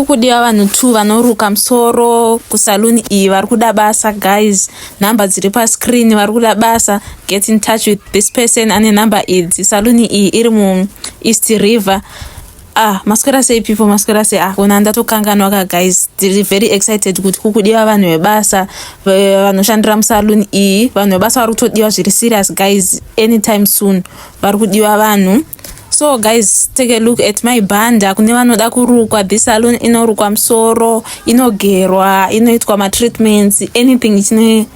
Kukudiwa vanhu 2 vanoruka musoro kusaluni iyi vari kuda basa guys. Nhamba dziri pascreen vari kuda basa. Get in touch with this person ane nhamba idzi. Saluni iyi iri muEast River. Ah, maswera sei people, maswera sei. Ah, kona ndatokanganwa ka guys. Ndiri very excited kuti kukudiwa vanhu vebasa vanoshandira musaluni iyi. Vanhu vebasa vari kutodiwa zviri serious guys. Anytime soon vari kudiwa vanhu. So guys, take a look at my banda. Kune vanoda kurukwa, this salon inorukwa musoro, inogerwa, inoitwa matreatments, anything chine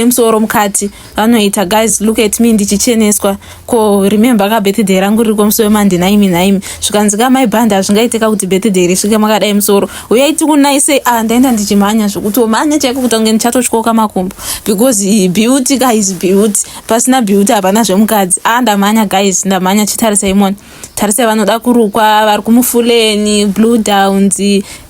musoro mukati vanoita. Guys, look at me ndichicheneswa. Ko remember ka birthday rangu riri musoro mande naimi naimi. Zvikanzi ka mai banda hazvingaitika kuti birthday risvike makadai musoro. Uyai tikunaise. Ah, ndaenda ndichimhanya zvokuti mhanya chaiko kuti kunge ndichatotyoka makumbo because beauty guys, beauty. Pasina beauty hapana zvemukadzi. Ah, ndamhanya guys, ndamhanya. Chitarisai mona. Tarisai vanoda kurukwa vari kuMufuleni, Blue Downs,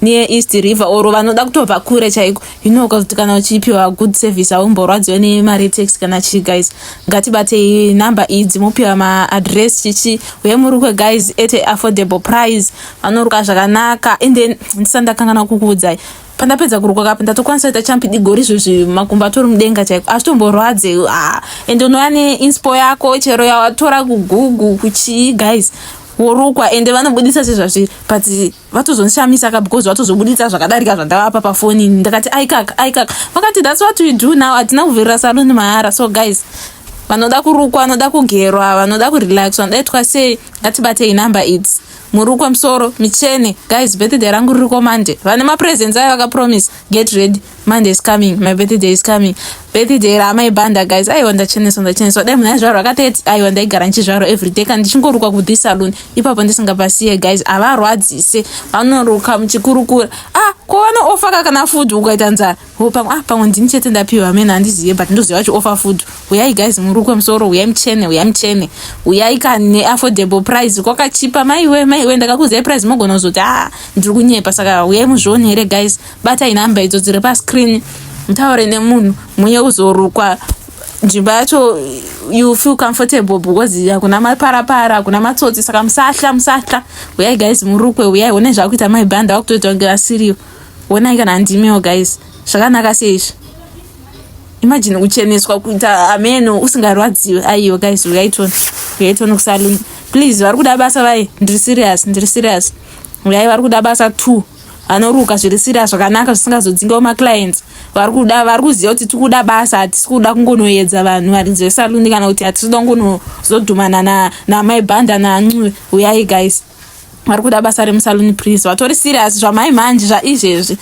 near East River or vanoda kutobva kure chaiko. You know kuti kana uchipiwa good service haumborwadziwe nemari yetaxi kana chii guys. Ngatibatei nhamba idzi mopiwa maaddress chichi uye murukwe guys at a affordable price. Vanoruka zvakanaka and then ndisati ndakanganwa kukuudzai pandapedza kurukwa kapo ndatokwanisa kuita champidigori izvozvi makumbo atori mudenga chaiko azvitomborwadze. Ah, and unouya neinspo yako chero yawatora kuGoogle kuchii guys, worukwa ende vanobudisa sezvazviri, but vatozondishamisa ka because vatozobudisa zvakadarika zvandavapa pafoni. Ndakati aikaka aikaka, vakati that's what we do now, hatina kuvhurira saluni mahara. So guys, vanoda kurukwa, vanoda kugerwa, vanoda kurelax, vanoda itwa sei, ngatibatei nhamba idzi murukwe musoro michene. Guys, birthday rangu ririko Monday. Vane mapresents ayo vakapromise, get ready, Monday is coming, my birthday is coming, birthday ramai banda guys. Aiwa, ndacheneswa, ndacheneswa. Dai munhu aizvarwa ka30, aiwa, ndaigara ndichizvarwa everyday kana ndichingorukwa kuthis salon ipapo ndisingapasiye guys. Havarwadzise, vanoruka muchikurukura. Ah, ko vanooffer ka kana food ukaita nzara. Ho, pamwe, ah, pamwe ndini chete ndapiwa mene handizive, but ndoziva vachioffer food. Uyai guys, murukwe musoro, uyai muchene, uyai muchene, uyai kane affordable price, kwakachipa. Maiwe, maiwe, ndakakuzai price mogona kuzoti ah, ndiri kunyepa. Saka uyai muzvione here guys. Batai nhamba idzo dziri pascreen, mutaure nemunhu muye kuzorukwa. Nzvimbo yacho you feel comfortable because hakuna maparapara, hakuna matsotsi. Saka musahla, musahla, uyai guys, murukwe, uyai. One zvakuita maibhanda vakutoita kunge vasiriwo. Onai kana ndimiwo guys, zvakanaka seizvi. Imagine kucheneswa kuita ameno usingarwadziwe. Aiwa guys, uyai tone, uyai tone kusaluni please. Vari kuda basa vai, ndiri serious, ndiri serious. Uyai, vari kuda basa two vanoruka zviri serious, zvakanaka, zvisingazodzingawo maclients. Vari kuda, vari kuziva kuti tikuda basa, hatisi kuda kungonoedza vanhu varidzi vesaluni kana kuti hatisi kuda kungonozodhumana namaibhanda naancuve. Uyai guys, vari kuda basa remusaluni please, vatori serious zvamai manje zvaizvezvi.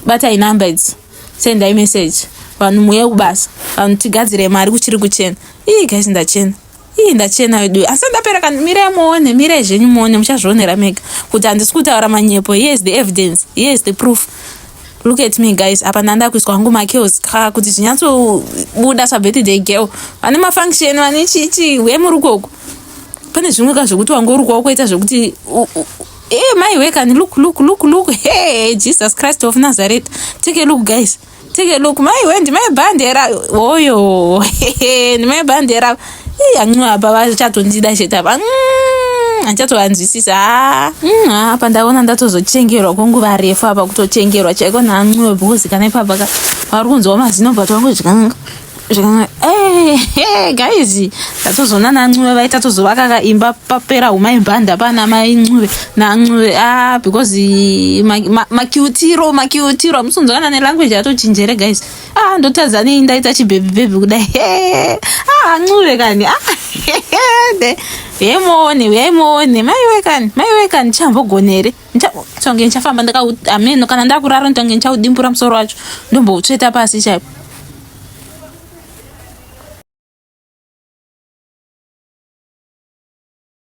Batai namba idzi, sendai message, vanhu muye kubasa, vanhu tigadzire mari kuchiri kuchena. Ii guys, ndachena, ii ndachena vedu asi ndapera kani. Mirai muone, mirai zvenyu muone, muchazvionera mega kuti handisi kutaura manyepo. Here is the evidence, here is the proof. Look at me guys. Apa ndanda kuiswa hangu macurls ka kuti zvinyatsobuda sabirthday girl. Vane mafunction, vane chichi wemurukoko, pane zvimwe ka zvekuti wangorukwa wakuita zvekuti maiwe kani. Look, look, look, look. Hey, Jesus Christ of Nazareth, take a look guys, take a look. Maiwe, ndimaibhandera oyo, ndimaibhandera anwa apa vachatondida chete apa handichatovanzwisisa. Apa ndaona ndatozochengerwa kwenguva refu apa, kutochengerwa chaiko naancuwe because kana ipapa ka vari kunzwa mazino, but wangu zvikanga. Guys, ndatozoona naNcuve vaita tozovaka kaimba papera humaibhanda pana mai Ncube naNcuve. Ah, because makiutiro makiutiro hamusunzwa kana nelanguage yatochinjere guys. Ah, ndotadza nei ndaita chibhebhi bhebhi kudai? Ah, Ncube kani. Ah, uyai uyai muone. Maiwe kani, maiwe kani, ndichambogona tonge ndichafamba ndakau ameno kana ndakurara, tonge ndichaudimbura musoro wacho ndomboutsveta pasi chaipo.